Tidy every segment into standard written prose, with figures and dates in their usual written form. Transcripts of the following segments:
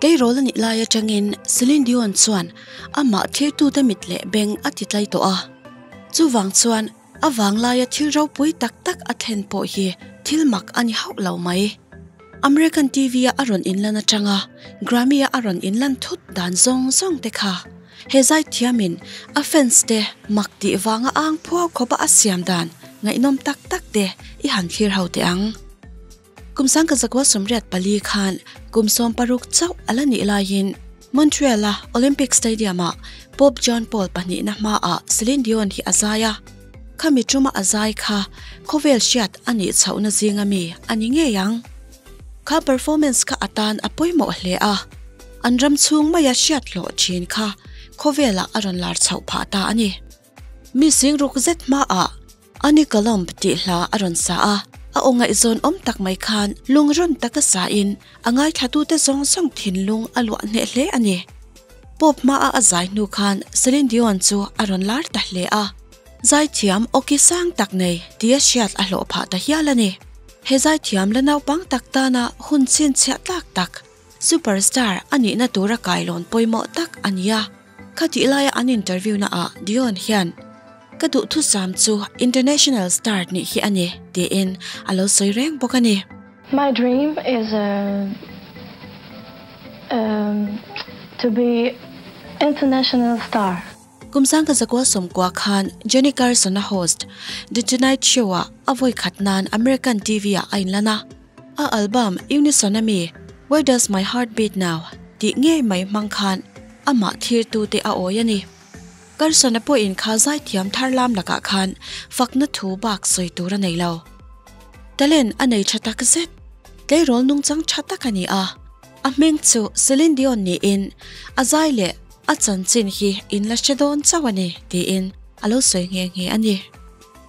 Tleirawl a nih lai atangin Celine Dion chuan amah thirtute mit leh beng a ti tlai tawh a. Chuvang chuan a vanglaia thil ropui tak tak a thlen pawh hi thil mak a ni hauh lo mai. American TV a a rawn inlan atanga Grammy a a rawn inlan thut dan zawng zawng te kha he zaithiamin a fans te mak tih vanga ang phuau khawpa a siam dan ngaihnawm tak tak te i han thlir ho teh ang. Kum 1984 khan kum 16 chauh a la nih laiin Montreal-a Olympic Stadium-ah Pope John Paul pahnihna hmaah Celine Dion hi a zai a. Khami tuma a zai kha khawvel hriat a nih chhohna zinga mi a ni ngei ang. Kha performance kha a tan a pawimawh hle a, an ram chhung maia hriat hlawh thin kha khawvelah a rawn lar chhoh phah ta a ni. Mi sing ruk zet hmaah Ani Colomb tih hla a rawn sa a, a aw ngaihzawn awm tak mai khan lungrun taka sain a ngaithlatute zawng zawng thinlung a luah hneh hle a ni. Pope hmaa a zai hnu khan Celine Dion chu a rawn lar ta hle a, zaithiam awki sang tak nei tia hriat a hlawh phah ta hial a ni. He zaithiam la naupang tak tana hun chhinchhiah tlak tak, superstar a nihna tura kailawn pawimawh tak a ni a. Khatih laia an interview na ah Dion hian, Ka duhthusam chu international star nih hi a ni, tiin a lo sawi reng bawk a ni. My dream is um to be international star. Kum 1990 khan Johnny Carson a host The Tonight Show ah a vawi khat nan American TV ah a inlan a. A album Unison a mi Where Does My Heart Beat Now? tih ngei mai hmang khan amah thirtute a awi a ni. Carson-a pawhin kha zaithiam thar lam lakah khan fakna thu bak sawi tur a nei lo. Talent a nei tha tak zet, tleirawl nungchang tha tak a ni a. A hming chu Celine Dion niin a zai leh a chanchin hi in la hre dawn chauh a ni tiin a lo sawi nghe nghe a ni.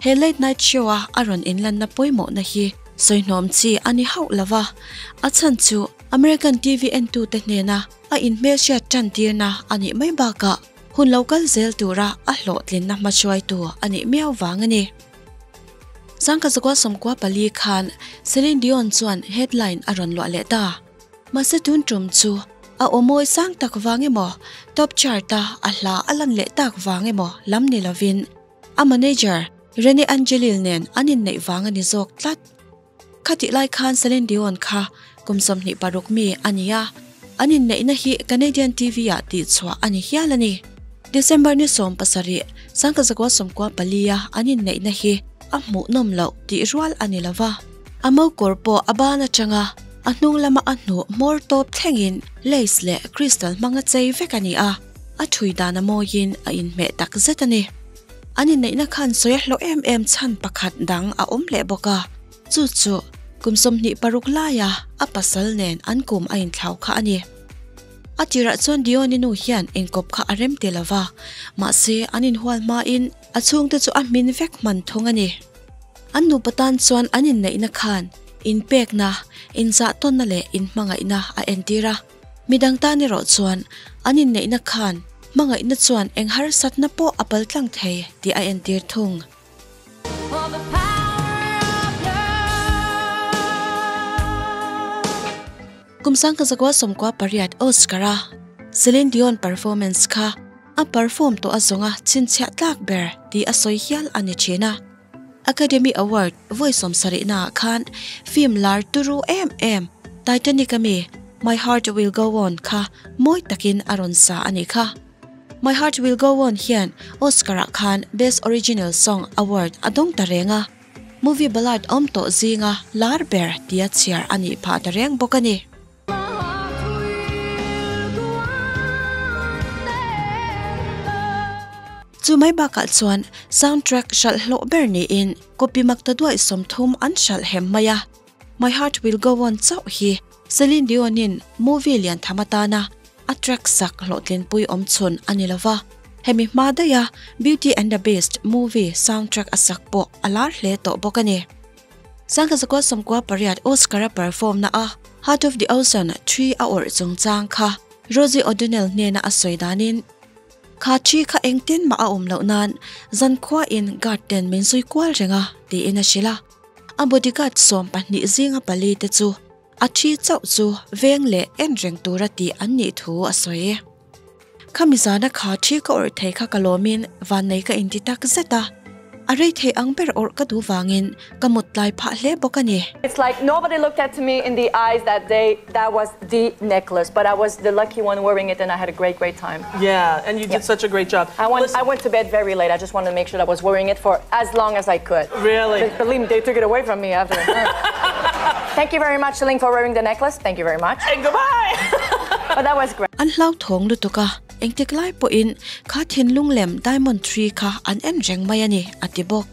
He late night show a a rawn inlanna pawimawhna hi sawihnawm chi a ni hauh lo va, a chhan chu American TV entute hnena a inhmelhriat tantirna a nih mai bakah hun lo kal zel tura a hlawhtlinna hmahruaitu a nih miau vang a ni. 1994 khan Celine Dion chuan headline a rawn luah leh ta. Mahse tun tum chu a aw mawi sang tak vang emaw, top chart-a a hla a lan leh tak vang emaw lam ni lovin A manager Rene Angelil nen an inneih vang a ni zawk tlat. Khatih lai khan Celine Dion kha kum 26 mi a ni a, an inneihna hi Canadian TV ah tihchhuah a ni hial a ni. December ni 17, 1994 a an inneihna hi a hmuhnawm loh tih rual a ni lova. A mokawr pawh a ban atanga a hnung lama a hnuh hmawr tawp thlengin lace leh crystal hmanga chei vek a ni a. A thui dan a mawiin a inhmeh tak zet a ni. An inneihna khan sawi a hlawh em em chhan pakhat dang a awm leh bawk a, chu chu kum 26 laia a pasal nen an kum a inthlau kha a ni. A tirah chuan Dion-i nu hian engkawp kha a rem ti lo va, mahse an inhual hmain a chhungte chu a hmin vek hman thung a ni. An nupa tan chuan an inneihna khan inpekna, inzahtawnna leh inhmangaihna a entir a. Midang tan erawh chuan an inneihna khan hmangaihna chuan eng harsatna pawh a pal tlang thei tih a entir thung. Kum 1998 Oscar-a Celine Dion performance kha a perform tawh a zawnga chhinchhiah tlak ber tih a sawi hial a ni thin a. Academy Award vawi sawmsarihnaah khan film lar turu em em Titanic a mi My Heart Will Go On kha mawi takin a rawn sa a nih kha. My Heart Will Go On hian Oscar-ah khan Best Original Song award a dawng ta reng a, movie ballad awm tawh zinga lar ber tia chhiar a nih phah ta reng bawk a ni. Chu mai bakah chuan soundtrack hralh hlawh ber niin copy makta duai 30 an hralh hem mai a. My Heart Will Go On chauh hi Celine Dion-in movie lian tham atana a track sak hlawhtlinpui awm chhun a ni lova. Hemi hma daiha Beauty and the Beast movie soundtrack a sak pawh a lar hle tawh bawk a ni. 1998 Oscar a perform na a Heart of the Ocean thi a awrh chungchang kha Rosie O'Donnell hnena a sawi danin, Kha thi kha engtin mah a awm loh nan zankhua in guard ten min zui kual reng a, tiin a hrilh a. A bodyguard 12 zinga pali te chu. A thi chauh chu veng leh en reng tura tih an nih thu a sawi. Khami zana kha thi ka awrh thei kha ka lawmin vannei ka inti tak zet a, a rei thei ang ber awrh ka duh vangin ka mut tlai phah hle bawk a ni. It's like nobody looked at me in the eyes that day, that was the necklace, but I was the lucky one wearing it and I had a great, great time. Yeah, and you did such a great job. I went, I went to bed very late, I just wanted to make sure that I was wearing it for as long as I could. Really? Believe me, they took it away from me after. Thank you very much, Celine, for wearing the necklace. Thank you very much. And goodbye! But that was great. An hlauthawng lutuk a, engtik lai pawhin kha thinlung lem diamond tree kha an en reng mai a ni, a ti bawk.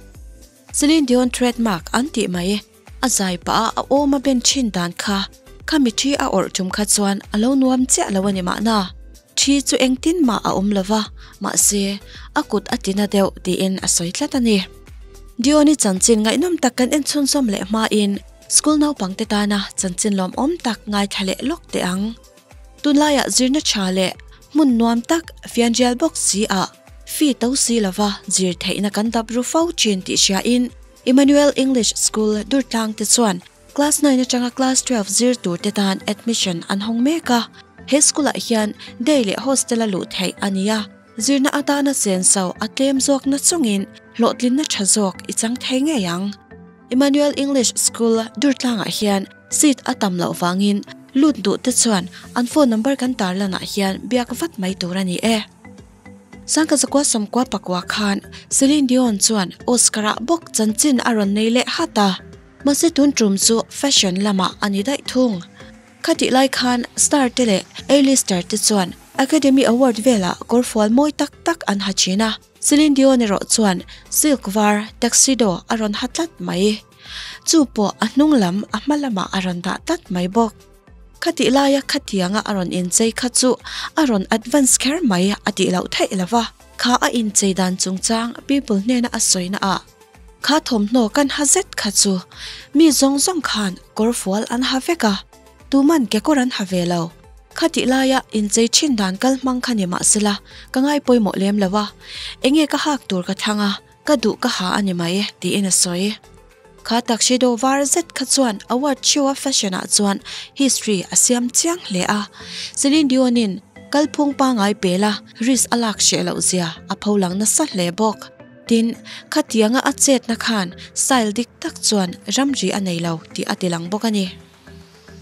Celine Dion trademark an tih mai, a zai pah a a awm a ben thin dan kha, khami thi a awrh tum kha chuan a lo nuam chiah lo a ni mahna. Thi chu engtin mah a awm lova, mahse a kut a tina deuh tiin a sawi tlat a ni. Dion-i chanchin ngaihnawm tak kan en chhunzawm leh hmain School naupangte tana chanchin lawmawm tak ngaithla leh lawk teh ang. Tunlaiah zirna tha leh hmun nuam tak fianrial bawk si ah fee to si lova zir theihna kan dap ru fo thin tih hriain Emmanuel English School Durtlang te chuan Class 9 atanga Class 12 zir tur te tan admission an hawng mek a. He school ah hian day leh hostel a luh theih a ni a, zirna atana senso a tlem zawk na chungin hlawhtlinna tha zawk i chang thei ngei ang. Emmanuel English School Durtlangah hian seat a tam loh vangin lut duh te chuan an phone number kan tarlanah hian biak vat mai tur a ni e. Sangka zakua sawmkua pakua khan Celine Dion chuan Oscar-ah bawk chanchin a rawn nei leh hat a, mahse tun tum chu fashion lamah a ni daih thung. Khatih lai khan star te leh A-lister te chuan Academy Award velah kawrfual mawi tak tak an ha thin a. Celine Dion erawh chuan silk var tuxedo a rawn ha tlat mai. Chu pawh a hnung lam a hma lamah a rawn dah tlat mai bawk. Khatih laia khatianga a rawn inchei kha chu a rawn advance kher mai a tih loh theih lo va. Kha a inchei dan chungchang people hnena a sawina ah kha thawmhnaw kan ha zet kha chu mi zawng zawng khan kawrfual an ha vek a, tuman kekawr an ha ve lo. Khatih laia inchei thin dan kal hmang kha ni mahsela ka ngai pawimawh lem lo a, enge ka hak tur ka thlang a, ka duh ka ha a ni mai tiin a sawi. Kha tuxedo var zet kha chuan award show a fashion ah chuan history a siam chiang hle a, Celine Dion in kalphung pangai pela risk a lak hreh loh zia a pholang nasa hle bawk. Tin, khatianga a chetna khan style dik tak chuan ramri a nei lo tih a tilang bawk a ni.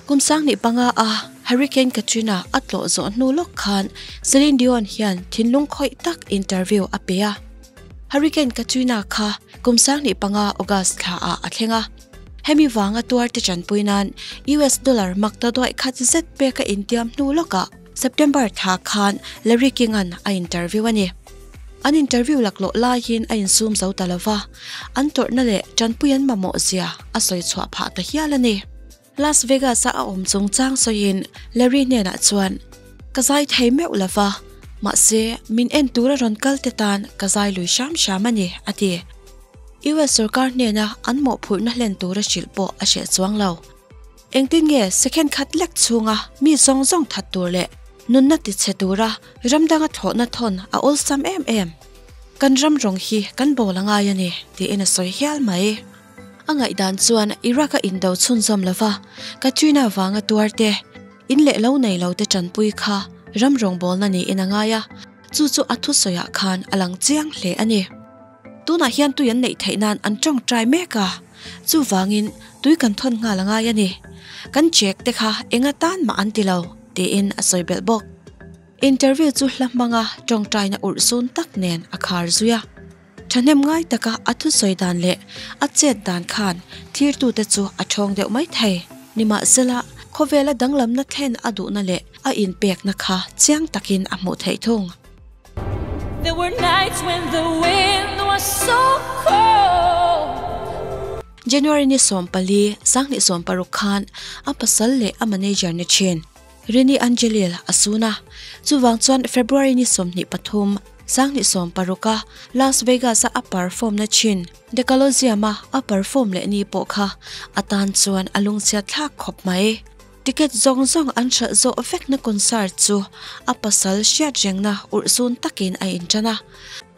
Kum sanghnih panga a Hurricane Katrina a tlawh zawh hnu lawk khan Celine Dion hian thinlung khawih tak interview a pe a. Hurricane Katrina kha kum sanghnih panga August thla ah a thleng a. Hemi vanga tuarte chanpui nan US dollar makta duaih khat zet pek a intiam hnu lawkah September thla khan Larry King-a'n a interview a ni. An interview laklawh laiin a insum zo ta lova, an tawrhna leh tanpui an mamawh zia a sawi chhuah phah ta hial a ni. Las Vegas-a a awm chungchang sawiin Larry hnenah chuan, Ka zai thei meuh lo va, mahse min en tura rawn kal te tan ka zai lui hram hram a ni, a ti. US sorkar hnena an mawhphurhna hlen tura hrilh pawh a hreh chuang lo. Engtin nge second khat lek chhunga mi zawng zawng that tur leh nunna tichhe tura ram danga thlawhna thawn a awlsam em em? Kan ram rawng hi kan bawl a ngai a ni, tiin a sawi hial mai. A ngaihdan chuan Iraq a indo chhunzawm lova, Katrina vanga tuar te, in leh lo nei lo te tanpui kha ram rawngbawlna niin a ngai a, chu chu a thusawiah khan a lang chiang hle a ni. Tunah hian tui an neih theih nan an tawngtai mek a, chuvangin tui kan thawn nghal a ngai a ni. Kan chek te kha eng atan mah an ti lo, tiin a sawi belh bawk. Interview chu hla hmanga tawngtaina urhsun tak nen a khar zui a. Thahnem ngai taka a thusawi dan leh a chet dan khan thirtute chu a thawng deuh mai thei. Nimahsela, khawvela danglamna thlen a duhna leh a inpekna kha chiang takin a hmuh theih thung. There were nights when the wind was so cold. January ni 14, 2016 khan a pasal leh a manager ni thin Rini Angelil a sun a, chuvang chuan February ni 23, 2016 a Las Vegas a a perform na thin The Colosseum a a perform leh ni pawh kha a tan chuan a lungchhiat thlak khawp mai. Ticket zawng zawng an hralh zawh vekna concert chu a pasal hriat rengna urhsun takin a intan a,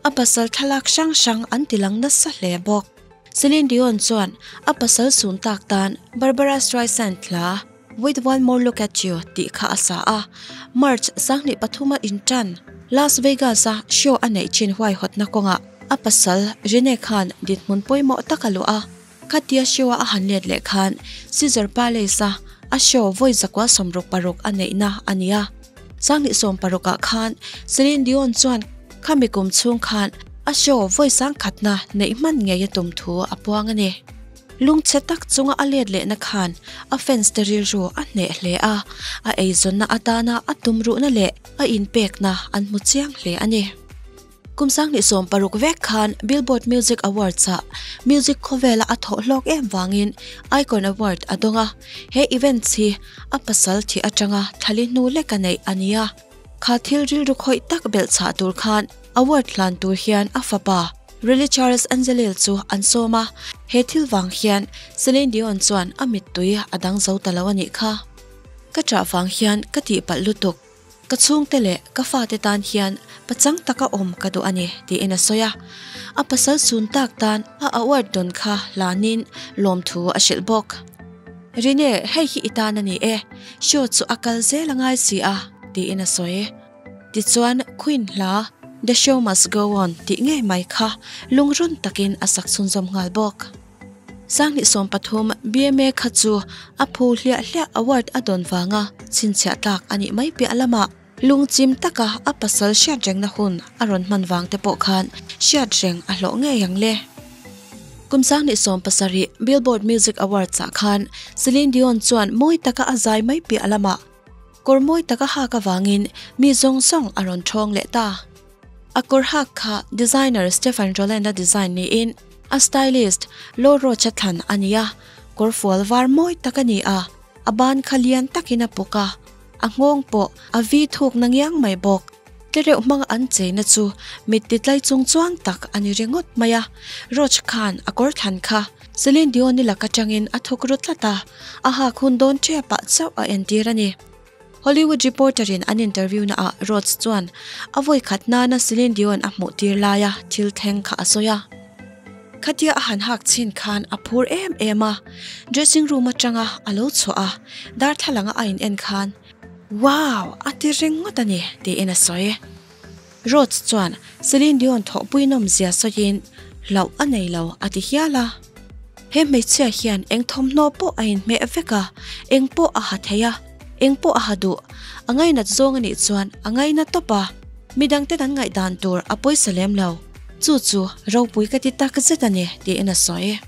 a pasal thlalak hrang hrang an tilang nasa hle bawk. Celine Dion chuan a pasal sun tak tan Barbara Streisand hla. With One More Look At You tih kha a sa a, March 2003 a intan Las Vegas-a show a neih chin huaihawtna kawngah a pasal Rene khan dinhmun pawimawh tak a luah a. Khatia show-a a han let leh khan Caesar Palace-a a show vawi 166 a neihna a ni a. 2016 ah khan Celine Dion chuan khami kum chhung khan a show vawi sangkhatna neih hman ngei a tum thu a puang a ni. Lungchhe tak chunga a let lehna khan a fans te rilru a hneh hle a, a eizawnna atana a tumruhna leh a inpekna an hmu chiang hle a ni. Kum 2016 vek khan Billboard Music Awards-ah music khawvela a thawh hlawk em vangin Icon Award a dawng a, he event hi a pasal thih atanga thlali hnu lek a neih a ni a. Kha thil rilru khawih tak belh chhah tur khan award hlan tur hian a fapa Riley Charles Angelil chu an sawm a, he thil vang hian Celine Dion chuan a mittui a dang zo ta lo a nih kha. Ka ṭah vang hian ka tihpalh lutuk. Ka chhungte leh ka fate tan hian pachang taka awm ka duh a ni, tiin a sawi a. A pasal sun tak tan a award dawn kha hlanin lawmthu a hrilh bawk. Rine, hei hi i tan a ni e, show chu a kal zel a ngai si a, tiin a sawi. Tichuan, Queen hla The Show Must Go On tih ngei mai kha lungrun takin a sak chhunzawm nghal bawk. 2013 BMA kha chu a phu hliah hliah award a dawn vanga chhinchhiah tlak a nih mai piah lamah lungchim taka a pasal hriat rengna hun a rawn hman vang te pawh khan hriat reng a hlawh ngei ang le. Kum 2017 Billboard Music Awards ah khan Celine Dion chuan mawi taka a zai mai piah lamah kawr mawi taka hak avangin mi zawng zawng a rawn thawng leh ta. A kawr hak kha designer Stephen Rowland-a design niin a stylist Law Roach-a thlan a ni a, kawr fual var mawi tak a ni a, a ban kha lian takin a puk a, a nghawng pawh a vi thuk na ngiang mai bawk. Tlereuh hmanga an cheina chu mit titlai chung chuang tak a ni ringawt mai a, Roach khan a kawr thlan kha Celine Dion-i lak atangin a thuk ru tlat a, a hak hun dawn tepah chauh a entir a ni. Hollywood Reporter in an interview na ah Rhodes chuan a vawi khat nana Celine Dion a hmuh tir laia thil thleng kha a sawi a. Khatia a han hak chhin khan a phur em em a, dressing room atanga a lo chhuah a, darthlalanga a in en khan Wow! a ti ringawt a ni tiin a sawi. Rhodes chuan Celine Dion thawhpui nawmzia sawiin hlauh a nei lo a ti hial a. He hmeichhia hian eng thawmhnaw pawh a inhmeh vek a, eng pawh a ha thei a, eng pawh a ha duh. A ngainat zawng a nih chuan a ngaina tawp a, midangten an ngaihdan tur a pawisa lem lo. Chu chu ropui ka ti tak zet a ni, tiin a sawi.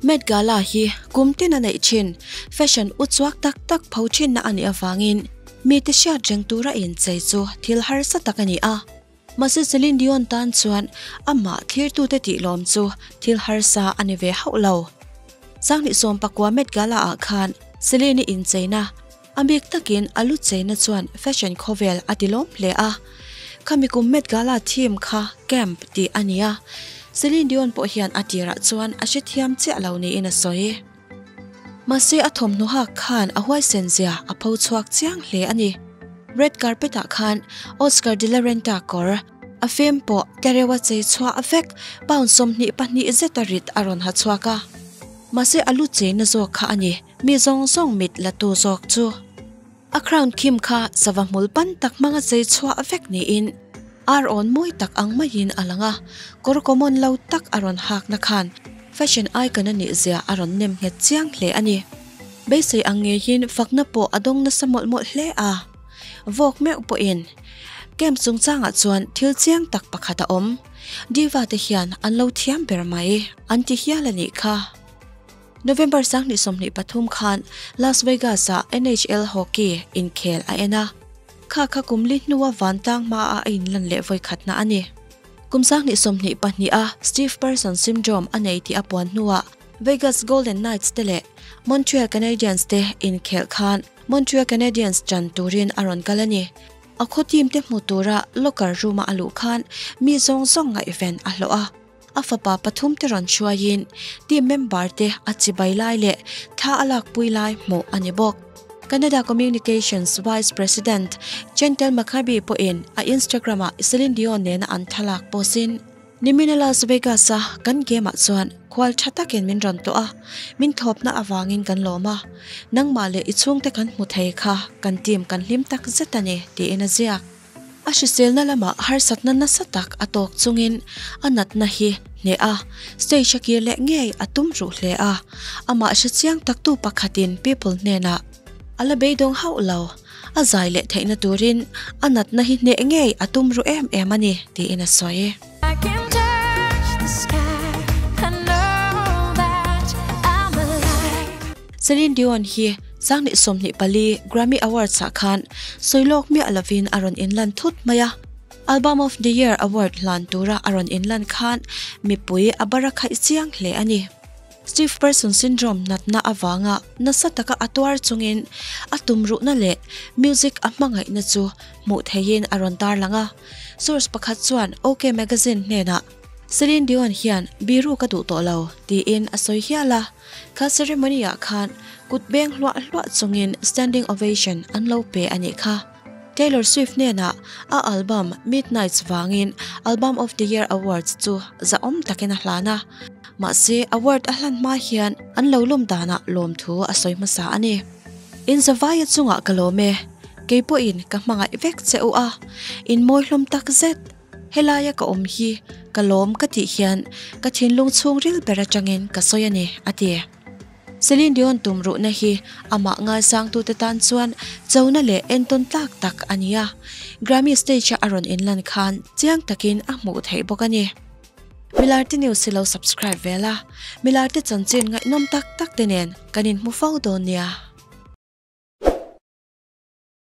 Met Gala hi kum tin a neih thin, fashion uchuak tak tak pho thinna a nih avangin mite hriat reng tura inchei chu thil harsa tak a ni a. Mahse Celine Dion tan chuan amah thlirtute tihlawm chu thil harsa a ni ve hauh lo. 2019 Met Gala ah khan Celine-i incheina a bik takin a lu cheina chuan fashion khawvel a tilawm hle a. Khami kum Met Gala theme kha Camp tih a ni a, Celine Dion pawh hian a tirah chuan a hrethiam chiah lo niin a sawi. Mahse a thawmhnaw hak khan a huaisen zia a pho chhuak chiang hle a ni. Red carpet ah khan Oscar de la Renta kawr a fem pawh tlereuha chei chhuah vek pound 22 zeta rit a rawn ha chhuak a. Mahse a lu cheina zawk kha a ni. Mi zawng zawng mit la tu zawk chu a crown khim kha sava hmul pan tak hmanga chei chhuah vek niin ar awn mawi tak ang maiin a lang a, kawr common lo tak a rawn hakna khan fashion icon a nih zia a rawn nem nghet chiang hle a ni. Beisei ang ngeiin fakna pawh a dawng nasa mawlh mawlh hle a, vawk meuh pawhin camp chungchangah chuan thil chiang tak pakhat a awm, diva te hian an lo thiam ber mai an ti hial a nih kha. November 2023 khan Las Vegas-ah NHL hockey inkhel a en a. Kha kha kum li hnua vantlang hmaah a inlan leh vawikhatna a ni. Kum 2022 a Steve Person syndrome a nei tih a puan hnuah Vegas Golden Knights te leh Montreal Canadiens te inkhelh khan Montreal Canadiens ṭan turin a rawn kal a ni. A khaw team te hmu tura locker room-a a luh khan mi zawng zawng ngaihven a hlawh a. A fapa pathum te rawn hruaiin team member te a chibai lai leh thla a lakpui lai hmuh a ni bawk. Canada Communications Vice President Chantal Machabee pawhin a Instagram-ah Celine Dion nena an thlalak post-in, Nimina Las Vegas-a kan game-ah chuan khual tha takin min rawn tlawh a, min thlawpna avangin kan lawm a, nangmah leh i chhungte kan hmu thei kha kan team kan hlim tak zet a ni, tiin a ziak. A hriselna lamah harsatna nasa tak a tawk chungin a natna hi hneh a, stage a kir leh ngei a tum ruh hle a, amah hre chiang taktu pakhatin People hnenah a la beidawng hauh lo, a zai leh theihna turin a natna hi hneh ngei a tum ruh em em a ni, tiin a sawi. Celine Dion hi 2024 Grammy Awards ah khan sawilawk miah lovin a rawn inlan thut mai a. Album of the Year award hlan tura a rawn inlan khan mipui a bara khaih chiang hle a ni. Stiff person syndrome natna avanga nasa taka a tuar chungin a tumruhna leh music a hmangaihna chu hmuh theihin a rawn tarlang a. Source pakhat chuan OK Magazine hnenah, Celine Dion hian biru ka duh tawh lo, tiin a sawi hial a. Kha ceremony ah khan kut beng hluah hluah chungin standing ovation an lo pe a nih kha. Taylor Swift hnenah a album Midnights vangin Album of the Year Awards chu zahawm takin a hlan a. Mahse award a hlan hma hian an lo lawm danah lawmthu a sawi hmasa a ni. In zavaia chungah ka lawm e, kei pawhin ka hmangaih vek che u a, in mawi hlawm tak zet. Helaia ka awm hi ka lawm ka tih hian ka thinlung chhungril ber atangin ka sawi a ni, a ti. Celine Dion tum ruhna hi amah ngaisangtute tan chuan chona leh entawn tlak tak a ni a, Grammy stage-a a rawn inlan khan chiang takin a hmuh theih bawk a ni. Milarte News hi lo subscribe ve la, Milarte chanchin ngaihnawm tak tak te nen kan inhmu fo dawn nia.